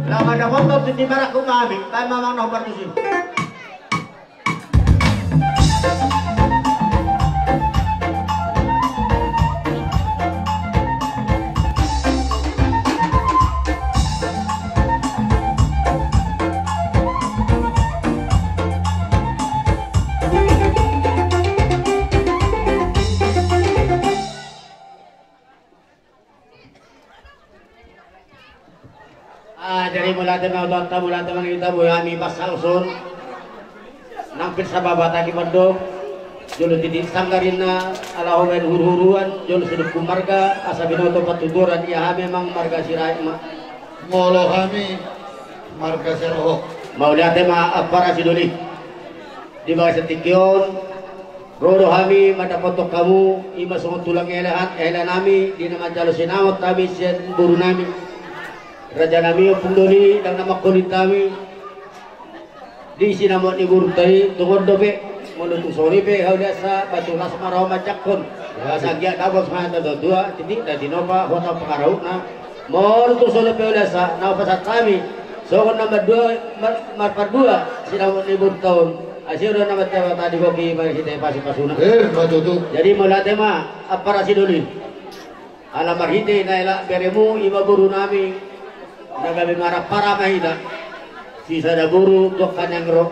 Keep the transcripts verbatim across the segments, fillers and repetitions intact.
Laho mandapothon tintin marangkup ma hami, baen ma amang na hombar tusi. Ah, jadi mauliate ma tu Tuhanta, mauliate ma tu hita, boi hami pasahat on. Nang pir sababataki mandok. Jolo tintin sanggar ninna, ala ho baen huruhuruan, jolo sidungkun marga, asa binoto patuturan, ia hami amang marga Sirait ma. Molo hami marga Sialoho. Mauliate ma ampara sidoli. Di bagasan tingki on, ro do hami mandapothon hamu, i ma songon tulang hela, hela nami, di na manjalo sinamot hami sian boru nami. Raja nami Ompung Doli, ndang na mangkolit hami. Di sinamot ni borunta i, tung on dope, molo tung songon i pe, hau dasa, batu las ma roha manjangkon. Asa anggiat dapot ma hata dua, tintin, na tinopa, hota pangarahutna. Molo tung songon i pe hau dasa, na pasahat hami. Songon na mandua, mar-, marpandua, sinamot ni borunta on. Asi do na manteba tadi goki marhite pasupasuna. Eh, ma tutu. Jadi mauliate ma, ampara sidoli. Ala marhite na hela beremu i ma boru nami. Na gabe marampara ma hita. Sisada boru tu angka na naeng ro.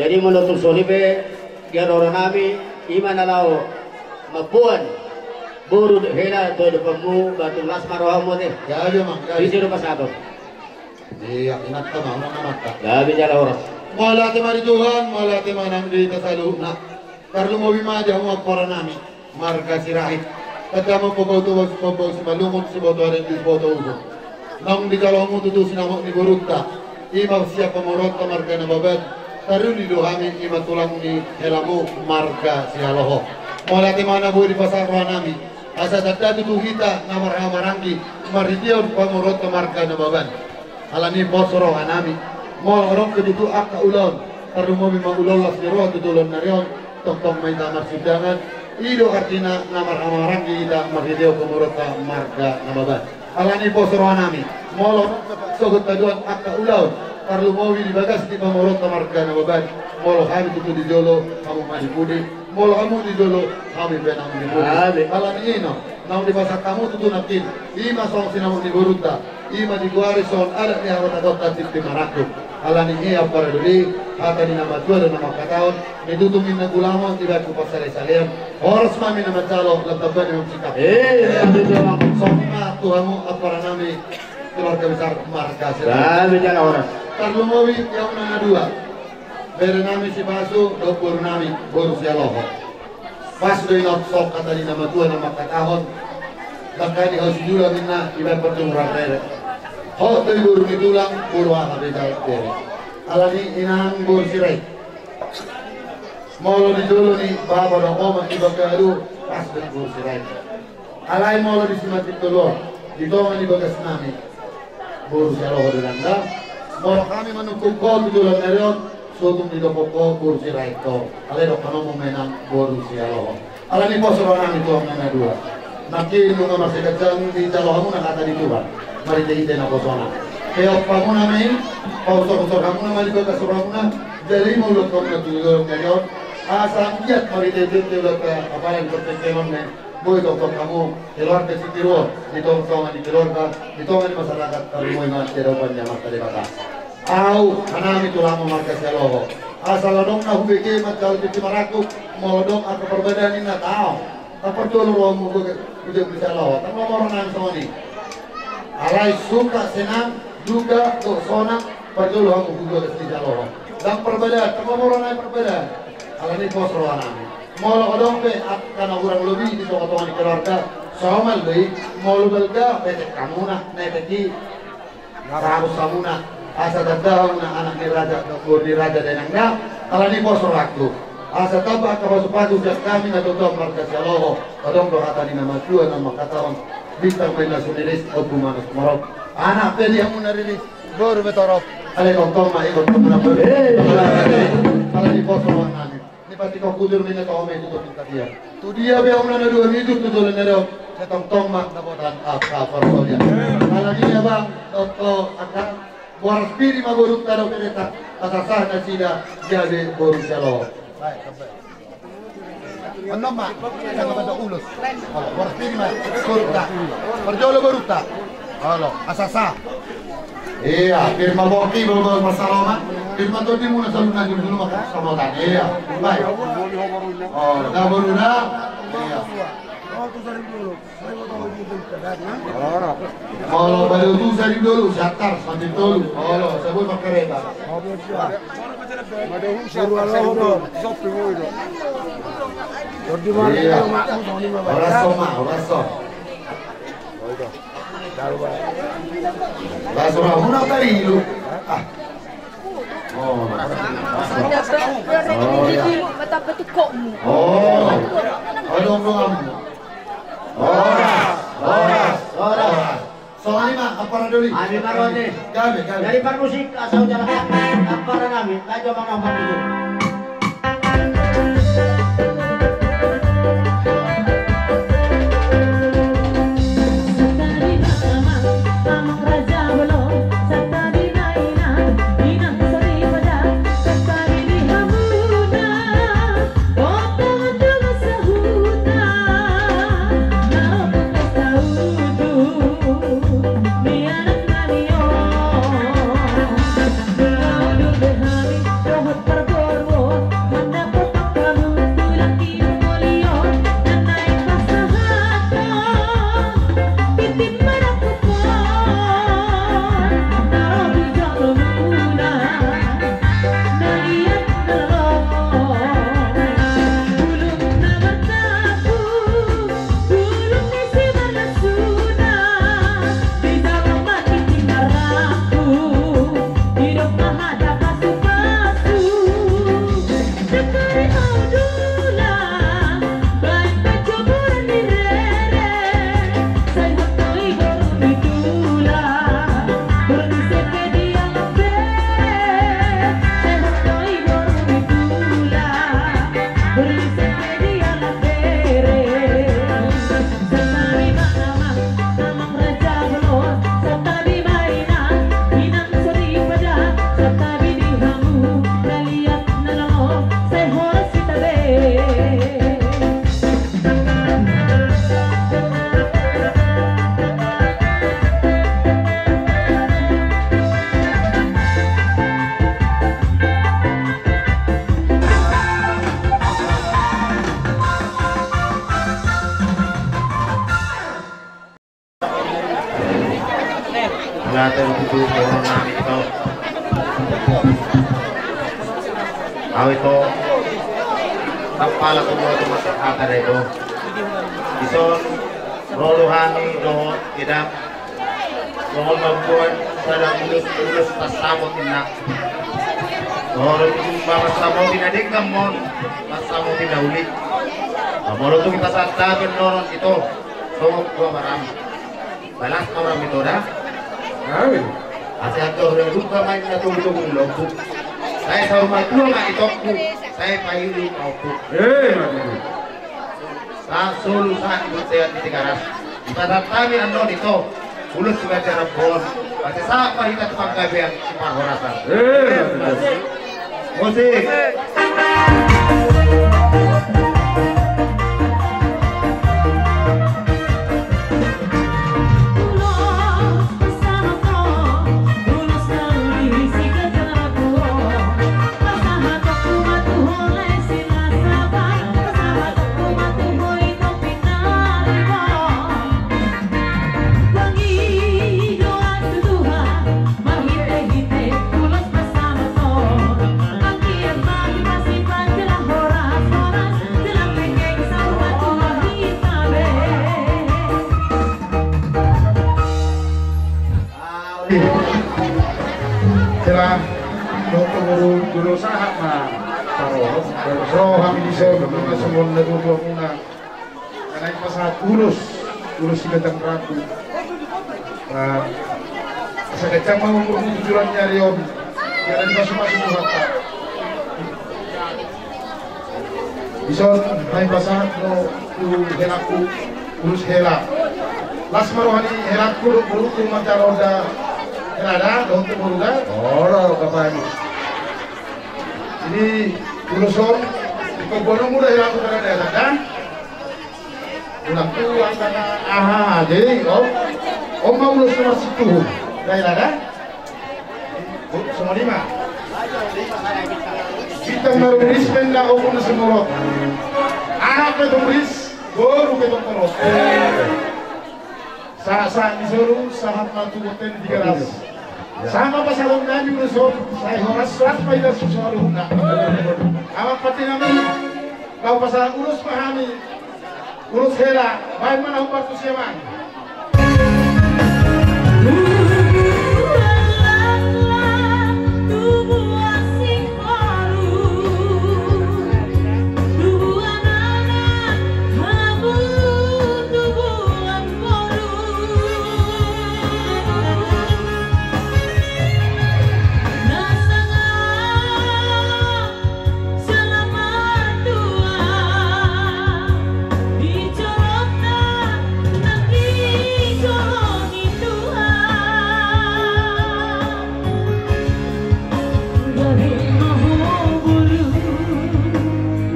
Jadi molo tung songon i pe di haroro nami, i ma na laho mamboan boru hela tu adopanmu, batu las ma rohamu ate. Gabe amang, gabe. Disi do pasahaton. Ia, inanta ma, unang amanta. Gabe jala horas. Mauliate ma di Tuhan, mauliate ma nang di hita saluhutna. Tarlumobi ma di hamu ampara nami, marga Sirait. Tanda ma pabau tu pabau, pabau Simalungun, siboto adat di boto uhum. Naung dijalo hamu tutu sinamot ni borunta, i ma sian pamoruonta marga Nababan. Taruli do hami, i ma tulang ni helamu marga Sialoho. Mauliate ma na boi dipasahat roha nami. Asa tanda tutu hita na marhahamaranggi marhitehon pamoruonta marga Nababan. Alani pos roha nami. Molo adong pe tutu angka ulaon, tarlumobi ma ulaon las ni roha tu joloan ni ari on, tongtong ma hita marsiundangan. I do artina na marhahamaranggi hita marhitehon pamoruonta marga Nababan. Alani pos roha nami. Molo adong pe sogot haduan angka ulaon, tarlumobi di bagas ni pamoruonta marga Nababan. Molo hami tutu di jolo, hamu ma di pudi. Molo hamu di jolo, hami pe nang di pudi. Amin. Alani i, naung dipasahat hamu tutu nangkin, i ma songon sinamot ni borunta, i ma digoari songon adat ni habatahonta tintin marangkup. Alani i ampara doli, hata ni na matua do na mangkatahon, mitutu ninna gulang on, dibaen tu parsaleasalean. Horas ma hami na manjalo, lam tamba ni hamu singkat. Eh, iya, betul. Songon i ma tu hamu ampara nami, keluarga besar marga Sirait. Ah, betul, horas. Tarlumobi di hamuna na dua. Bere nami si Pasu, dohot boru nami, boru Sialoho. Pas do i na songon hata ni na matua na mangkatahon, ndang hea di hau sijula ninna, dibaen parjolo rarere. Hot do i boru ni tulang, boru aha be jala bere. Alani i nang boru Sirait. Molo di jolo ni bapa dohot omak di bagalu, pas do i boru Sirait. Alai molo di simanjujung on, di tonga ni bagas nami, boru Sialoho do nang da. Molo hami manungkun ho tu joloan ni ari on, so tung didok ho boru Sirait ho. Alai dok hamu ma inang boru Sialoho. Alani pos roha nami tu hamuna na dua. Nangkin nunga marsiganjang dijalo hamuna hata ni Tuhan. Marhitehite naposona. Peop hamuna ma i, pausorusor hamuna ma di bagas rohamuna, jala i ma ulaon hamuna tu joloan ni ari on. Asa anggiat marhitehite ulaonta apala di partingkian on, boi tongtong hamu keluarga sitiruon, di tongatonga ni keluarga, di tonga ni masyarakat, tarlumobi ma di adopan ni Amanta Debata. Ahu, hanami tulangmu marga Sialoho. Asal adong na hubege manjalo tintin marangkup, molo adong angka parbadaan ninna taon. Ndang parjolo rohamu hubege, hubege Sialoho. Ndang lomo roha nami songon i. Alai suka senang, duka dohot sonang, parjolo hamu hubege Sialoho. Ndang parbadaan, ndang lomo roha nami parbadaan. Alani pos roha nami. Molo adong pe angka na hurang lobi di tongatonga ni keluarga, somal do i, molo balga, petek hamuna, na etek i. Rabus hamuna, asa tanda hamuna anak ni raja, boru ni raja da inang da, alani pos rohangku. Asa tamba angka pasupasu sian hami na tuatua marga Sialoho, adong do hata ni na matua na mangkatahon, bintang ma inna sumiriris, ompu ma na sumarop. Anak pe di hamuna riris, boru pe torop. Alai tongtong ma ingkon hamuna boru. Eh, alani pos roha nami. Ni pati kau kujur ni na tau me itu tu tingkat dia. Tu dia be hamuna na dua mijur tu joloan ni ari on. Sai tongtong ma dapotan angka parsaulian. Apalagi ya bang, toto akan boras piri ma borunta dope deta, pasahat nasida gabe boru jalo. Annon ma, jangan pada ulus. Olo, boras piri ma borunta. Parjolo borunta. Olo, asa sah. Iya, pir ma pongki, baru-baru masaloma. Pir ma tondimuna, saluhutna julu-julu ma samotan. Iya, baik. Oh, na boruna. Iya. Molo pada utusan i dulu, satar, sambil tolu. Molo, sabun pakai reba. Iya. Horas on ma, horas on. Horas on ma, horas on. Ah. Oh, horas on. Oh, iya. Oh, adong donganmu. Horas, horas, horas. Songon i ma, ampara doli. Ami ma ro ate. Gabe, gabe. Jadi parmusik, asa ujala ampara nami. Tajo ma nang parmusik. Latar tutu boru nami ito. Au ito. Tampala tu boru tu masa kata da ito. Dison ro do hami dohot edam. Songon mamboan sada ulos, ulos pasamot inna. Songon tu pasamot inna denggan mon. Pasamot inna uli. Molo tu kita santa pendoron ito. Songon dua barang. Balas ma orang ito da. Amin. Asa atur da lupa main na tunggu-tunggu di lombu. Sai saur matua ma itokku. Sai pailu ma ompu. Eh, ma tunggu. Sa solu sa ikut sehat di Tigaras. Kita datang ni annon ito. Ulos juga jarang bon. Pasti sa apa kita tukang gabean si parhorasan. Eh, ma tunggu. Musik. Telah dokter guru, guru sahat ma. Paro, ro hami di sini, guru semua na dua muna. Karena pasahat ulos, ulos si Gajang Ratu. Nah, asa kencang ma umur tujuh bulan nyari on. Ya, dan masuk-masuk Tuhan. Dison, hami pasahat do tu helaku, ulos hela. Las ma roha ni helangku dohot borungku manjalo da hela da, dohot tu boru da. Olo, Bapak Ibu. Jadi, ulos on, di kobono muda helangku pada da hela da. Ulang tu angkana, aha, jadi, om, om ma ulos nomor satu. Da hela da. Songon i ma. Bintang na rumiris pe na ombun na sumorop. Anak pe tung ris, boru pe tung torop. Sahat-sahat ni solu, sahat ma tu bontean di Tigaras. Sahat ma pasahaton nami ulos on, sai horas-horas ma hita saluhutna. Amang pande nami, laho pasahat ulos ma hami. Ulos hela, baen ma na hombar tusi, amang. Selamat tua, di jolona nang di jolo ni Tuhan. Gabe ma ho boru,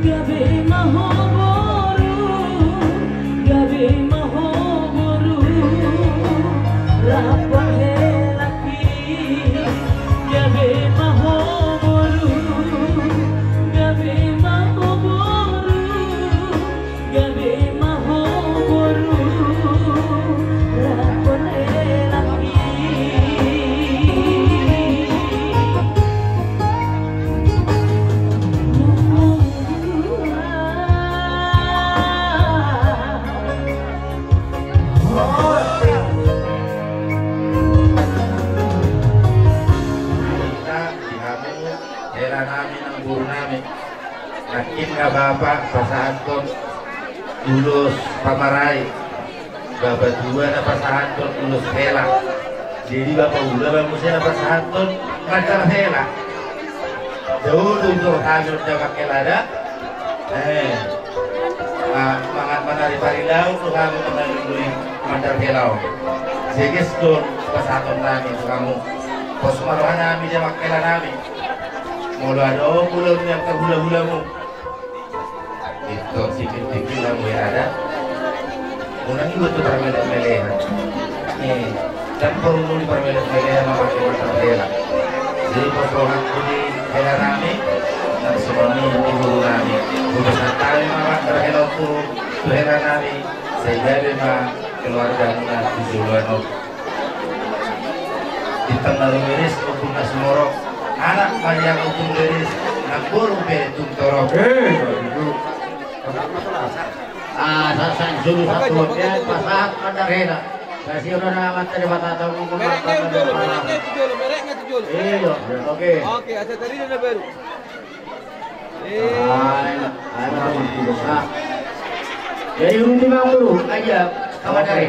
gabe ma ho boru, gabe ma ho boru, rap dohot hela. Gabe ma ho boru, gabe ma ho boru, gabe ma ho boru, rap dohot hela. Hita di hamu hela nami nang boru nami. Nangkin nga bapa pasahathon ulos pamarai, bapa tua na pasahathon ulos hela. Jadi bapa ula ma muse na pasahathon mandar hela. Dao do ito hami on da manghela da. Eh, ma-, mangan manari parilaon do hami mangalului mandar hela on. Jeges do pasahaton nami tu hamu. Pos ma roha nami da manghela nami. Molo adong ulaon ni angka hulahulamu. Ito sipit-sipit lamu hela da. Unang iba tu parmelet-melehan. Eh, dang porlu ni parmelet-melehan mamake mandar hela. Jadi pos rohangku di hela nami, nang songon i di boru nami. Hupasahat hami ma mandar hela on tu hela nami. Sai gabe ma keluargamuna di joloan on. Bintang na rumiris, ombun na sumorop. Anak ma nian ombun riris, nang boru pe tung torop. Eh, itu. Ah, sa-, sa-, sulu satu, ya, pasahat mandar hela. Kasih udah na mata di mata tahu. Mereknya itu jolo, mereknya itu jolo, mereknya itu jolo. Iya, oke. Oke, asa tadi udah baru. Eh. Ah, enak. Ah, enak, enak. Jadi, urung di bang, bro. Aja, kawan dari.